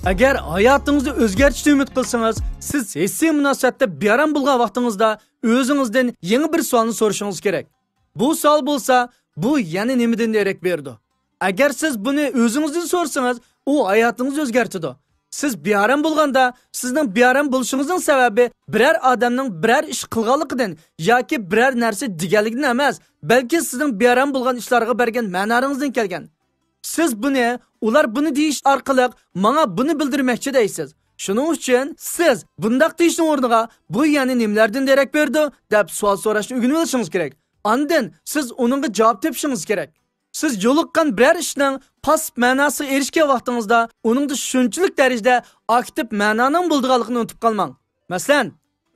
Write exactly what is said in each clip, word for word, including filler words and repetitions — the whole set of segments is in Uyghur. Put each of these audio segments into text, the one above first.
ئەگەر ھاياتىڭىزنى ئۆزگەرتىشنى ئۈمىد قىلسىڭىز، سىز ھېسسىي مۇناسىۋەتتە بىئارام بولغان ۋاقتىڭىزدا ئۆزىڭىزدىن يېڭى بىر سوئالنى سورىشىڭىز كېرەك. بۇ سوئال بولسا، بۇ يەنە نېمىدىن دېرەك بېرىدۇ؟ ئەگەر سىز بۇنى ئۆزىڭىزدىن سورىسىڭىز، ئۇ ھاياتىڭىزنى ئۆزگەرتىدۇ. سىز بىئارام بولغاندا، سىزنىڭ بىئارام بولۇشىڭىزنىڭ سەۋەبى بىرەر ئادەمنىڭ بىرەر ئىش قىلغانلىقىدىن ياكى بىرەر نەرسە دېگەنلىكىدىن ئەمەس، بەلكى سىزنىڭ بىئارام بولغان ئىشلارغا بەرگەن مەناڭىزدىن كەلگەن. سىز بۇنى، ئۇلار بۇنى دېيىش ئارقىلىق ماڭا بۇنى بىلدۈرمەكچى دەيسىز. شۇنىڭ ئۈچۈن سىز بۇنداق دېيىشنىڭ ئورنىغا، بۇ يەنە نېمىلەردىن دېرەك بېرىدۇ؟ دەپ سوئال سوراشنى ئۆگىنىۋېلىشىڭىز كېرەك. ئاندىن سىز ئۇنىڭغا جاۋاب تېپىشىڭىز كېرەك. سىز يولۇققان بىرەر ئىشنىڭ پاسسىپ مەناسىغا ئېرىشكەن ۋاقتىڭىزدا ئۇنىڭدا شۇنچىلىك دەرىجىدە ئاكتىپ مەنانىڭ بولىدىغانلىقىنى ئۇنتۇپ قالماڭ. مەسىلەن،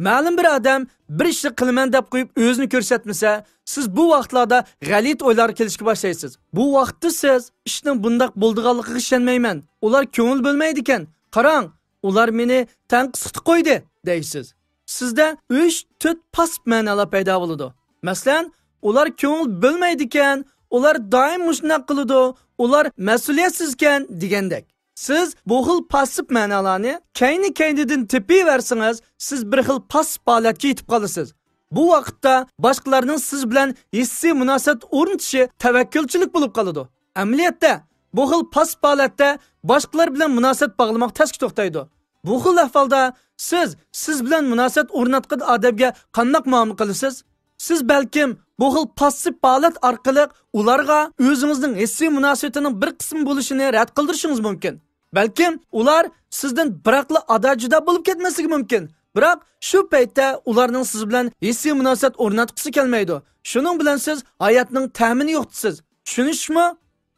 مەلۇم بىر ئادەم بىر ئىشنى قىلىمەن دەپ قويۇپ ئۆزىنى كۆرسەتمىسە، سىز بۇ ۋاقىتلاردا غەلىتە ئويلارغا كېلىشكە باشلايسىز. بۇ ۋاقىتتا سىز ئىشنىڭ بۇنداق بولىدىغانلىقىغا ئىشەنمەيمەن، ئۇلار كۆڭۈل بۆلمەيدىكەن، قاراڭ، ئۇلار مېنى تەنقىسلىقتا قويدى، دەيسىز. سىزدە ئۈچ، تۆت پاسسىپ مەنالار پەيدا بولىدۇ. مەسىلەن، ئۇلار كۆڭۈل بۆلمەيدىكەن، ئۇلار دائىم مۇشۇنداق قىلىدۇ، ئۇلار مەسئۇلىيەتسىزكەن دېگەندەك. سىز بۇ خىل پاسسىپ مەنالارنى كەينى-كەينىدىن تېپىۋەرسىڭىز، سىز بىر خىل پاسسىپ ھالەتكە يېتىپ قالىسىز. بۇ ۋاقىتتا باشقىلارنىڭ سىز بىلەن ھېسسىي مۇناسىۋەت ئورنىتىشى تەۋەككۈلچىلىك بولۇپ قالىدۇ. ئەمەلىيەتتە، بۇ خىل پاسسىپ ھالەتتە باشقىلار بىلەن مۇناسىۋەت باغلىماق تەسكە توختايدۇ. بۇ خىل ئەھۋالدا سىز سىز بىلەن مۇناسىۋەت ئورناتقان ئادەمگە قانداق مۇئامىلە قىلىسىز؟ سىز بەلكىم بۇ خىل پاسسىپ ھالەت ئارقىلىق ئۇلارغا ئۆزىڭىزنىڭ ھېسسىي مۇناسىۋىتىنىڭ بىر قىسمى بولۇشىنى رەت قىلدۇرۇشىڭىز مۇمكىن. بەلكىم ئۇلار سىزدىن بىراقلا ئادا-جۇدا بولۇپ كەتمەسلىكى مۇمكىن. بىراق شۇ پەيتتە ئۇلارنىڭ سىز بىلەن ھېسسىي مۇناسىۋەت ئورناتقۇسى كەلمەيدۇ. شۇنىڭ بىلەن سىز ھاياتنىڭ تەمىنى يوقىتىسىز. چۈشىنىشمۇ؟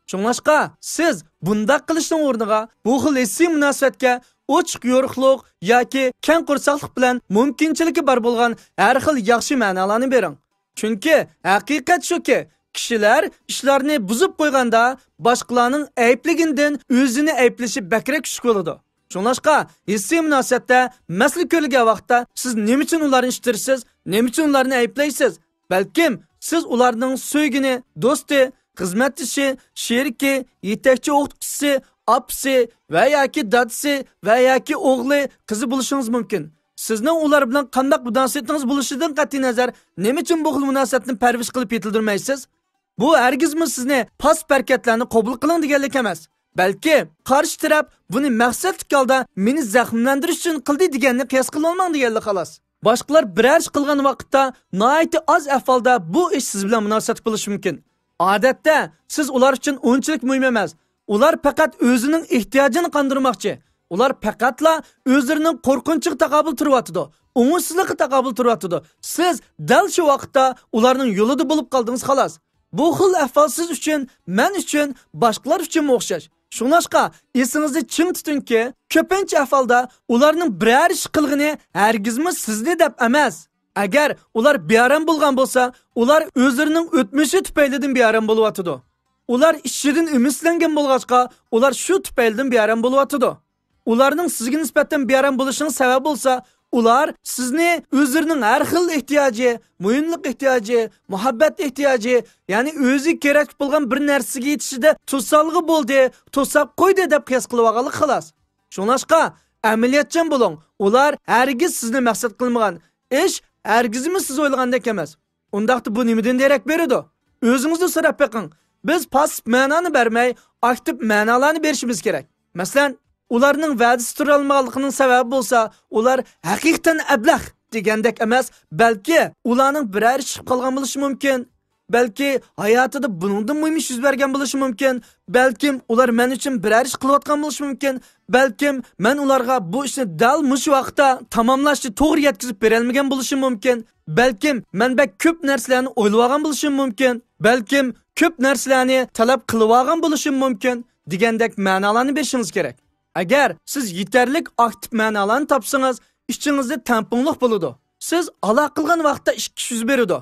شۇڭلاشقا، سىز بۇنداق قىلىشنىڭ ئورنىغا، بۇ خىل ھېسسىي مۇناسىۋەتكە ئوچۇق يورۇقلۇق ياكى كەڭ قورساقلىق بىلەن مۇمكىنچىلىكى بار بولغان ھەر خىل ياخشى مەنالارنى بېرىڭ. چۈنكى ھەقىقەت شۇكى، كىشىلەر ئىشلارنى بۇزۇپ قويغاندا، باشقىلارنىڭ ئەيىبلىگىنىدىن ئۆزىنى ئەيىبلىشى بەكرەك كۈچلۈك بولىدۇ. شۇڭلاشقا، ھېسسىي مۇناسىۋەتتە مەسىلە كۆرۈلگەن ۋاقىتتا سىز نېمە ئۈچۈن ئۇلارنى ئىتتىرىسىز، نېمە ئۈچۈن ئۇلارنى ئەيىبلەيسىز؟ بەلكىم سىز ئۇلارنىڭ سۆيگىنى، دوستى، خىزمەتدىشى، شېرىكى، يېتەكچى ئوقۇتقۇچىسى، ئاپىسى ۋە ياكى دادىسى ۋە ياكى ئوغلى، قىزى بولۇشىڭىز مۇمكىن. سىزنىڭ ئۇلار بىلەن قانداق مۇناسىۋىتىڭىز بولۇشىدىن قەتئىينەزەر، نېمە ئۈچۈن بۇ خىل مۇناسىۋەتنى پەرۋىش قىلىپ يېتىلدۈرمەيسىز؟ بۇ ھەرگىزمۇ سىزنى پاسسىپ ھەرىكەتلەرنى قوبۇل قىلىڭ دېگەنلىك ئەمەس. بەلكى قارشى تەرەپ بۇنى مەقسەتلىك ھالدا مېنى زەخىملەندۈرۈش ئۈچۈن قىلدى دېگەننى قىياس قىلىۋالماڭ دېگەنلىك خالاس. باشقىلار بىرەر ئىش قىلغان ۋاقىتتا ناھايىتى ئاز ئەھۋالدا بۇ ئىش سىز بىلەن مۇناسىۋەتلىك بولۇشى مۇمكىن. ئادەتتە سىز ئۇلار ئۈچۈن ئۇنچىلىك مۇھىم ئەمەس. ئۇلار پەقەت ئۆزىنىڭ ئېھتىياجىنى قاندۇرماقچى. ئۇلار پەقەتلا ئۆزلىرىنىڭ قورقۇنچىغا تاقابىل تۇرۇۋاتىدۇ، ئوڭۇشسىزلىققا تاقابىل تۇرۇۋاتىدۇ. سىز دەل شۇ ۋاقىتتا ئۇلارنىڭ يولىدا بولۇپ قالدىڭىز خالاس. بۇ خىل ئەھۋال سىز ئۈچۈن، مەن ئۈچۈن، باشقىلار ئۈچۈنمۇ ئوخشاش. شۇڭلاشقا ئېسىڭىزدە چىڭ تۇتۇڭكى، كۆپىنچە ئەھۋالدا ئۇلارنىڭ بىرەر ئىش قىلغىنى ھەرگىزمۇ سىزنى دەپ ئەمەس. ئەگەر ئۇلار بىئارام بولغان بولسا، ئۇلار ئۆزلىرىنىڭ ئۆتمۈشى تۈپەيلىدىن بىئارام بولۇۋاتىدۇ. ئۇلار ئىشىدىن ئۈمىدسىزلەنگەن بولغاچقا، ئۇلار شۇ تۈپەيلىدىن بىئارام بولۇۋاتىدۇ. ئۇلارنىڭ سىزگە نىسبەتەن بىئارام بولۇشىنىڭ سەۋەبى بولسا، ئۇلار سىزنى ئۆزلىرىنىڭ ھەر خىل ئېھتىياجى، مۇھىملىق ئېھتىياجى، مۇھەببەت ئېھتىياجى، يەنى ئۆزىگە كېرەكلىك بولغان بىر نەرسىگە يېتىشىدە توسالغۇ بولدى، توساپ قويدى دەپ قىياس قىلىۋالغانلىق خالاس. شۇڭلاشقا، ئەمەلىيەتچان بولۇڭ، ئۇلار ھەرگىز سىزنى مەقسەت قىلمىغان، ئىش ھەرگىزمۇ سىز ئويلىغاندەك ئەمەس. ئۇنداقتا بۇ نېمىدىن دېرەك بېرىدۇ؟ ئۆزىڭىزدىن سوراپ بېقىڭ. بىز پاسسىپ مەنانى بەرمەي، ئاكتىپ مەنالارنى بېرىشىمىز كېرەك. مەسىلەن، ئۇلارنىڭ ۋەدىسى تۇرالمىغانلىقىنىڭ سەۋەبى بولسا، ئۇلار ھەقىقەتەن ئەبلەخ دېگەندەك ئەمەس، بەلكى ئۇلارنىڭ بىرەر ئىش چىقىپ قالغان بولۇشى مۇمكىن. بەلكى ھاياتىدا بۇنىڭدىن مۇھىم ئىش يۈز بەرگەن بولۇشى مۇمكىن. بەلكىم ئۇلار مەن ئۈچۈن بىرەر ئىش قىلىۋاتقان بولۇشى مۇمكىن. بەلكىم مەن ئۇلارغا بۇ ئىشنى دەل مۇشۇ ۋاقىتتا تاماملاشنى توغرا يەتكۈزۈپ بېرەلمىگەن بولۇشۇم مۇمكىن. بەلكىم مەن بەك كۆپ نەرسىلەرنى ئويلىۋالغان بولۇشۇم مۇمكىن. بەلكىم كۆپ نەرسىلەرنى تەلەپ قىلىۋالغان بولۇشۇم مۇمكىن، دېگەندەك مەنالارنى بېرىشىڭىز كېرەك. ئەگەر سىز يېتەرلىك ئاكتىپ مەنالارنى تاپسىڭىز، ئىچىڭىزدە تەڭپۇڭلۇق بولىدۇ. سىز ئالاقە قىلغان ۋاقىتتا ئىككى ئىش يۈز بېرىدۇ.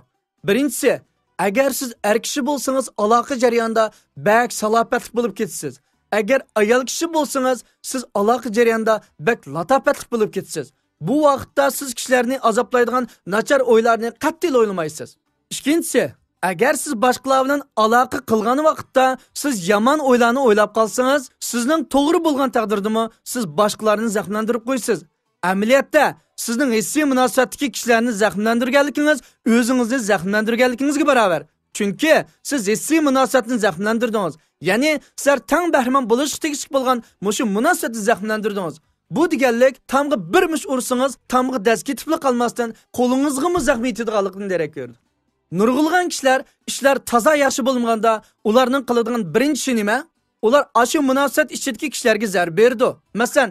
بىرىنچىسى، ئەگەر سىز ئەر كىشى بولسىڭىز، ئالاقە جەريانىدا بەك سالاپەتلىك بولۇپ كېتىسىز. ئەگەر ئايال كىشى بولسىڭىز، سىز ئالاقە جەريانىدا بەك لاتاپەتلىك بولۇپ كېتىسىز. بۇ ۋاقىتتا سىز كىشىلەرنى ئازابلايدىغان ناچار ئويلارنى قەتئىي ئويلىمايسىز. ئىككىنچىسى، ئەگەر سىز باشقىلار بىلەن ئالاقە قىلغان ۋاقىتتا سىز يامان ئويلارنى ئويلاپ قالسىڭىز، سىزنىڭ توغرا بولغان تەقدىردىمۇ سىز باشقىلارنى زەخىملەندۈرۈپ قويىسىز. ئەمەلىيەتتە، سىزنىڭ ھېسسىي مۇناسىۋەتتىكى كىشىلەرنى زەخىملەندۈرگەنلىكىڭىز ئۆزىڭىزنى زەخىملەندۈرگەنلىكىڭىزگە باراۋەر. چۈنكى سىز ھېسسىي مۇناسىۋەتنى زەخىملەندۈردىڭىز. يەنى سىلەر تەڭ بەھرىمەن بولۇشقا تېگىشلىك بولغان مۇشۇ مۇناسىۋەتنى زەخىملەندۈردىڭىز. بۇ دېگەنلىك تامغا بىر مۇشت ئۇرسىڭىز، تامغا دەز كېتىپلا قالماستىن، قولىڭىزغىمۇ زەخمى يېتىدىغانلىقىدىن دېرەك بېرىدۇ. نۇرغۇنلىغان كىشىلەر ئىشلار تازا ياخشى بولمىغاندا، ئۇلارنىڭ قىلىدىغان بىرىنچى ئىشى نېمە؟ ئۇلار ئاشۇ مۇناسىۋەت ئىچىدىكى كىشىلەرگە زەربە بېرىدۇ. مەسىلەن،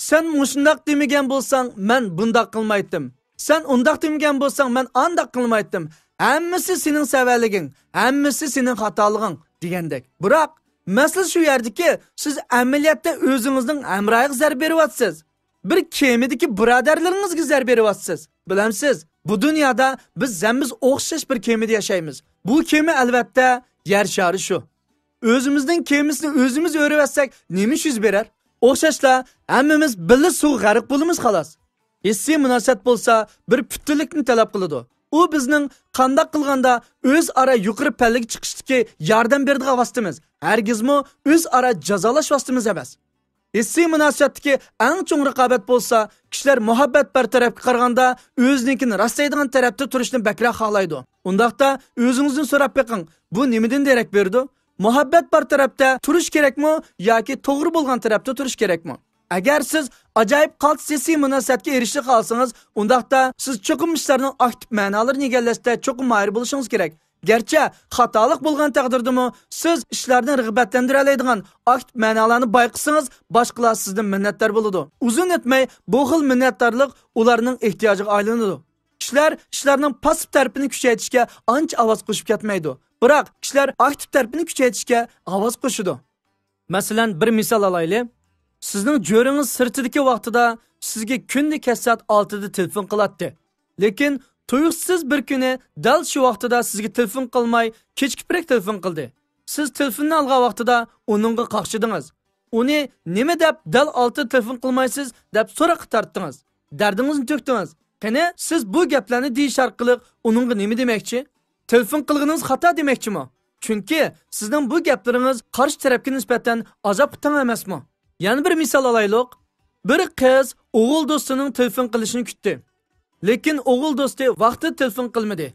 «سەن مۇشۇنداق دېمىگەن بولساڭ، مەن بۇنداق قىلمايتتىم. سەن ئۇنداق دېمىگەن بولساڭ، مەن ئانداق قىلمايتتىم. ھەممىسى سېنىڭ سەۋەنلىكىڭ، ھەممىسى سېنىڭ خاتالىقىڭ» دېگەندەك. بىراق، مەسىلە شۇ يەردىكى، سىز ئەمەلىيەتتە ئۆزىڭىزنىڭ ھەمراھىغا زەربە بېرىۋاتىسىز. بىر كېمىدىكى بۇرادەرلىرىڭىزگە زەربە بېرىۋاتىسىز. بىلەمسىز، بۇ دۇنيادا بىز ھەممىمىز ئوخشاش بىر كېمىدە ياشايمىز. بۇ كېمە، ئەلۋەتتە، يەر شارى شۇ. ئۆزىمىزنىڭ كېمىسىنى ئۆزىمىز ئۆرۈۋەتسەك، نېمە ئىش يۈز بېرەر؟ ئوخشاشلا، ھەممىمىز بىللە سۇغا غەرق بولىمىز، خالاس. ھېسسىي مۇناسىۋەت بولسا بىر پۈتۈنلۈكنى تەلەپ قىلىدۇ. ئۇ بىزنىڭ قانداق قىلغاندا ئۆزئارا يۇقىرى پەللىگە چىقىشتىكى ياردەم بېرىدىغان ۋاسىتىمىز، ھەرگىزمۇ ئۆزئارا جازالاش ۋاسىتىمىز ئەمەس. ھېسسىي مۇناسىۋەتتىكى ئەڭ چوڭ رىقابەت بولسا، كىشىلەر مۇھەببەت بار تەرەپكە قارىغاندا ئۆزىنىڭكىنى راستلايدىغان تەرەپتە تۇرۇشنى بەكرەك خالايدۇ. ئۇنداقتا ئۆزىڭىزدىن سوراپ بېقىڭ، بۇ نېمىدىن دېرەك بېرىدۇ؟ مۇھەببەت بار تەرەپتە تۇرۇش كېرەكمۇ ياكى توغرا بولغان تەرەپتە تۇرۇش كېرەكمۇ؟ ئەگەر سىز ئاجايىپ قالتىس ھېسسىي مۇناسىۋەتكە ئېرىشىشنى خالىسىڭىز، ئۇنداقتا سىز چوقۇم ئىشلارنىڭ ئاكتىپ مەنالىرىنى ئىگىلەشتە چوقۇم ماھىر بولۇشىڭىز كېرەك. گەرچە خاتالىق بولغان تەقدىردىمۇ، سىز ئىشلارنى رىغبەتلەندۈرەلەيدىغان ئاكتىپ مەنالارنى بايقىسىڭىز، باشقىلار سىزدىن مىننەتدار بولىدۇ. ئۇزۇن ئۆتمەي، بۇ خىل مىننەتدارلىق ئۇلارنىڭ ئېھتىياجىغا ئايلىنىدۇ. كىشىلەر ئىشلارنىڭ پاسسىپ تەرىپىنى كۈچەيتىشكە ئانچە ئاۋاز قوشۇپ كەتمەيدۇ. بىراق كىشىلەر ئاكتىپ تەرىپىنى كۈچەيتىشكە ئاۋاز قوشىدۇ. مەسىلەن، بىر مىسال ئالايلى. سىزنىڭ جۆرىڭىز سىرتىدىكى ۋاقتىدا سىزگە كۈندە كەچ سائەت ئالتىدا تېلېفون قىلاتتى. لېكىن تۇيۇقسىز بىر كۈنى دەل شۇ ۋاقتىدا سىزگە تېلېفون قىلماي، كېچىكىپرەك تېلېفون قىلدى. سىز تېلېفوننى ئالغان ۋاقتىدا ئۇنىڭغا قاقشىدىڭىز. ئۇنى نېمە دەپ دەل ئالتىدا تېلېفون قىلمايسىز دەپ سوراققا تارتتىڭىز. دەردىڭىزنى تۆكتىڭىز. قېنى، سىز بۇ گەپلەرنى دېيىش ئارقىلىق ئۇنىڭغا نېمە دېمەكچى؟ تېلېفون قىلغىنىڭىز خاتا دېمەكچىمۇ؟ چۈنكى سىزنىڭ بۇ گەپلىرىڭىز قارشى تەرەپكە نىسبەتەن ئازابقا تەڭ ئەمەسمۇ؟ يەنە بىر مىسال ئالايلۇق. بىر قىز ئوغۇل دوستىنىڭ تېلېفون قىلىشىنى كۈتتى. لېكىن ئوغۇل دوستى ۋاقتىدا تېلېفون قىلمىدى.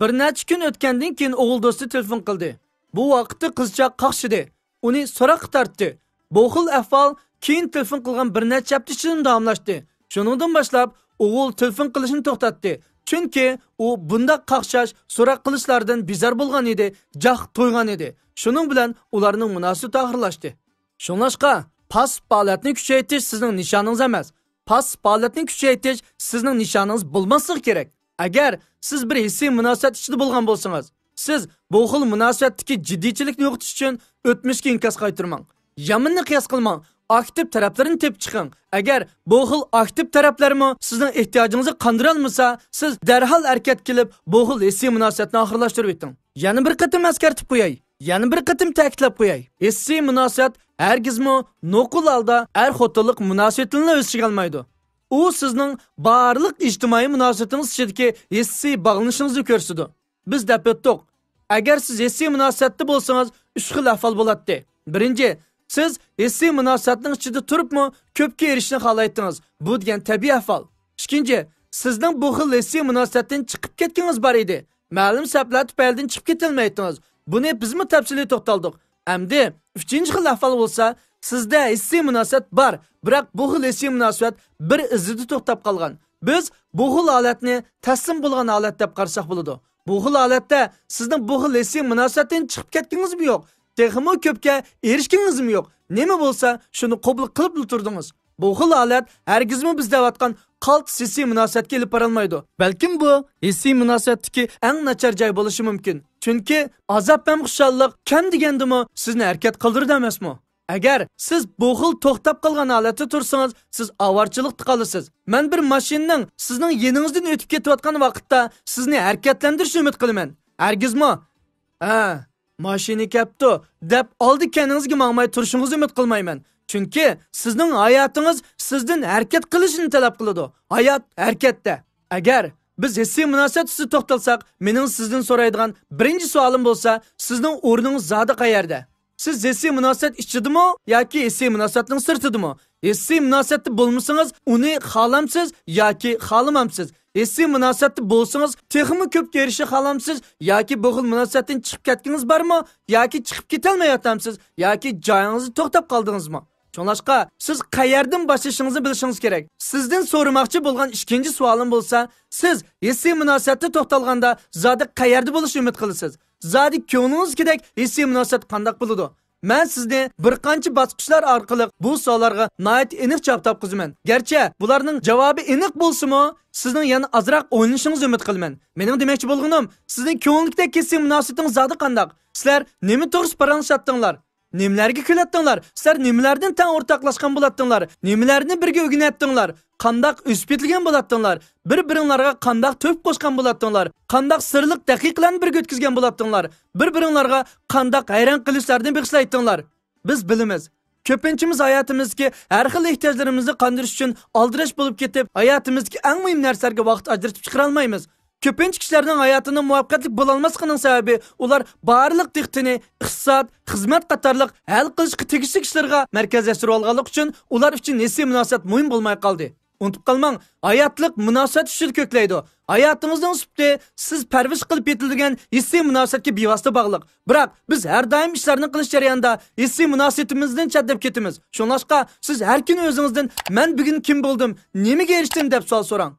بىر نەچچە كۈن ئۆتكەندىن كېيىن ئوغۇل دوستى تېلېفون قىلدى. بۇ ۋاقىتتا قىزچاق قاقشىدى. ئۇنى سوراققا تارتتى. بۇ خىل ئەھۋال كېيىن تېلېفون قىلغان بىر نەچچە ھەپتە ئىچىدىمۇ داۋاملاشتى. شۇنىڭدىن باشلاپ ئوغۇل تېلېفون قىلىشنى توختاتتى. چۈنكى ئۇ بۇنداق قاقشاش، سوراق قىلىشلاردىن بىزار بولغان ئىدى، جاق تويغان ئىدى. شۇنىڭ بىلەن ئۇلارنىڭ مۇناسىۋىتى ئاخىرلاشتى. شۇڭلاشقا، پاسسىپ ھالەتنى كۈچەيتىش سىزنىڭ نىشانىڭىز ئەمەس. پاسسىپ ھالەتنى كۈچەيتىش سىزنىڭ نىشانىڭىز بولماسلىقى كېرەك. ئەگەر سىز بىر ھېسسىي مۇناسىۋەت ئىچىدە بولغان بولسىڭىز، سىز بۇ خىل مۇناسىۋەتتىكى جىددىيچىلىكنى يوقىتىش ئۈچۈن ئۆتمۈشكە ئىنكاس قايتۇرماڭ. يامىنىنى قىياس قىلماڭ، ئاكتىپ تەرەپلىرىنى تېپىپ چىقىڭ. ئەگەر بۇ خىل ئاكتىپ تەرەپلەرمۇ سىزنىڭ ئېھتىياجىڭىزنى قاندۇرالمىسا، سىز دەرھال ھەرىكەتكە كېلىپ، بۇ خىل ھېسسىي مۇناسىۋەتنى ئاخىرلاشتۇرۇۋېتىڭ. يەنە بىر قېتىم ئەسكەرتىپ قوياي، يەنە بىر قېتىم تەكىتلەپ قوياي. ھېسسىي مۇناسىۋەت ھەرگىزمۇ نوقۇل ھالدا ئەر-خوتۇنلۇق مۇناسىۋىتىنىلا ئۆز ئىچىگە ئالمايدۇ. ئۇ سىزنىڭ بارلىق ئىجتىمائىي مۇناسىۋىتىڭىز ئىچىدىكى ھېسسىي باغلىنىشىڭىزنى كۆرسىتىدۇ. بىز دەپ ئۆتتۇق. ئەگەر سىز ھېسسىي مۇناسىۋەتتە بولسىڭىز، ئۈچ خىل ئەھۋال بولاتتى. بىرىنچى، سىز ھېسسىي مۇناسىۋەتنىڭ ئىچىدە تۇرۇپمۇ كۆپكە ئېرىشىشنى خالايتتىڭىز. بۇ دېگەن تەبىئىي ئەھۋال. ئىككىنچى، سىزنىڭ بۇ خىل ھېسسىي مۇناسىۋەتتىن چىقىپ كەتكىڭىز بار ئىدى. مەلۇم سەۋەبلەر تۈپەيلىدىن چىقىپ كېتەلمەيتتىڭىز. بۇنى بىزمۇ تەپسىلىي توختالدۇق. ئەمدى ئۈچىنچى خىل ئەھۋال بولسا، سىزدە ھېسسىي مۇناسىۋەت بار، بىراق بۇ خىل ھېسسىي مۇناسىۋەت بىر ئىززىدا توختاپ قالغان. بىز بۇ خىل ھالەتنى تەسلىم بولغان ھالەت دەپ قارىساق بولىدۇ. بۇ خىل ھالەتتە سىزنىڭ بۇ خىل ھېسسىي مۇناسىۋەتتىن چىقىپ كەتكىڭىزمۇ يوق، تېخىمۇ كۆپكە ئېرىشكىڭىزمۇ يوق. نېمە بولسا، شۇنى قوبۇل قىلىپلا تۇردىڭىز. بۇ خىل ھالەت ھەرگىزمۇ بىز دەۋاتقان قالتىس ھېسسىي مۇناسىۋەتكە ئېلىپ بارالمايدۇ. بەلكىم بۇ ھېسسىي مۇناسىۋەتتىكى ئەڭ ناچار جاي بولۇشى مۇمكىن. چۈنكى ئازاب ھەم خۇشاللىق كەم دېگەندىمۇ سىزنى ھەرىكەت قىلدۇرىدۇ ئەمەسمۇ؟ ئەگەر سىز بۇ خىل توختاپ قالغان ھالەتتە تۇرسىڭىز، سىز ئاۋارىچىلىقتا قالىسىز. مەن بىر ماشىنىنىڭ سىزنىڭ يېنىڭىزدىن ئۆتۈپ كېتىۋاتقان ۋاقىتتا سىزنى ھەرىكەتلەندۈرۈشىنى ئۈمىد قىلىمەن. ھەرگىزمۇ، ھە، ماشىنا كەپتۇ دەپ ئالدى كەينىڭىزگە ماڭماي تۇرۇشىڭىزنى ئۈمىد قىلمايمەن. چۈنكى سىزنىڭ ھاياتىڭىز سىزدىن ھەرىكەت قىلىشنى تەلەپ قىلىدۇ. ھايات ھەرىكەتتە. ئەگەر بىز ھېسسىي مۇناسىۋەت ئۈستىدە توختالساق، مېنىڭ سىزدىن سورايدىغان بىرىنچى سوئالىم بولسا، سىزنىڭ ئورنىڭىز زادى قەيەردە؟ سىز ھېسسىي مۇناسىۋەت ئىچىدىمۇ ياكى ھېسسىي مۇناسىۋەتنىڭ سىرتىدىمۇ؟ ھېسسىي مۇناسىۋەتتە بولمىسىڭىز، ئۇنى خالامسىز ياكى خالىمامسىز؟ ھېسسىي مۇناسىۋەتتە بولسىڭىز، تېخىمۇ كۆپ كېرىشىش خالامسىز ياكى بۇ خىل مۇناسىۋەتتىن چىقىپ كەتكىڭىز بارمۇ ياكى چىقىپ كېتەلمەيۋاتامسىز ياكى جايىڭىزدا توختاپ قالدىڭىزمۇ؟ شۇڭلاشقا، سىز قەيەردىن باشلىشىڭىزنى بىلىشىڭىز كېرەك. سىزدىن سورىماقچى بولغان ئىككىنچى سوئالىم بولسا، سىز ھېسسىي مۇناسىۋەتتە توختالغاندا زادى قەيەردە بولۇشنى ئۈمىد قىلىسىز؟ زادى كۆڭلىڭىزدىكىدەك ھېسسىي مۇناسىۋەت قانداق بولىدۇ؟ مەن سىزنى بىر قانچە باسقۇچلار ئارقىلىق بۇ سوئاللارغا ناھايىتى ئېنىق جاۋاب تاپقۇزىمەن. گەرچە بۇلارنىڭ جاۋابى ئېنىق بولسىمۇ، سىزنىڭ يەنە ئازراق ئويلىنىشىڭىزنى ئۈمىد قىلىمەن. مېنىڭ دېمەكچى بولغىنىم، سىزنىڭ كۆڭلىدىكىدەك ھېسسىي مۇناسىۋىتىڭىز زادى قانداق؟ سىلەر نېمە توغرىسىدا پاراڭلىشاتتىڭلار؟ نېمىلەرگە كۈلەتتىڭلار؟ سىلەر نېمىلەردىن تەڭ ئورتاقلاشقان بولاتتىڭلار؟ نېمىلەرنى بىرگە ئۆگىنەتتىڭلار؟ قانداق ئۆسۈپ يېتىلگەن بولاتتىڭلار؟ بىر-بىرىڭلارغا قانداق تۆھپە قوشقان بولاتتىڭلار؟ قانداق سىرلىق دەقىقىلەرنى بىرگە ئۆتكۈزگەن بولاتتىڭلار؟ بىر-بىرىڭلارغا قانداق ھەيران قېلىشلارنى بېغىشلايتتىڭلار؟ بىز بىلىمىز، كۆپىنچىمىز ھاياتىمىزدىكى ھەر خىل ئېھتىياجلىرىمىزنى قاندۇرۇش ئۈچۈن ئالدىراش بولۇپ كېتىپ، ھاياتىمىزدىكى ئەڭ مۇھىم نەرسىلەرگە ۋاقىت ئاجرىتىپ چىقىرالمايمىز. كۆپىنچە كىشىلەرنىڭ ھاياتىدا مۇۋەپپەقىيەتلىك بولالماسلىقىنىڭ سەۋەبى، ئۇلار بارلىق دىققىتىنى ئىقتىساد، خىزمەت قاتارلىق ھەل قىلىشقا تېگىشلىك ئىشلىرىغا مەركەزلەشتۈرۈۋالغانلىقى ئۈچۈن ئۇلار ئۈچۈن ھېسسىي مۇناسىۋەت مۇھىم بولماي قالدى. ئۇنتۇپ قالماڭ، ھاياتلىق مۇناسىۋەت ئۈستىدە كۆكلەيدۇ. ھاياتىڭىزنىڭ سۈپىتى سىز پەرۋىش قىلىپ يېتىلدۈرگەن ھېسسىي مۇناسىۋەتكە بىۋاسىتە باغلىق. بىراق، بىز ھەر دائىم ئىشلارنى قىلىش جەريانىدا ھېسسىي مۇناسىۋىتىمىزدىن چەتنەپ كېتىمىز. شۇڭلاشقا، سىز ھەر كۈنى ئۆزىڭىزدىن، «مەن بۈگۈن كىم بولدۇم، نېمىگە ئېرىشتىم؟» دەپ سوئال سوراڭ.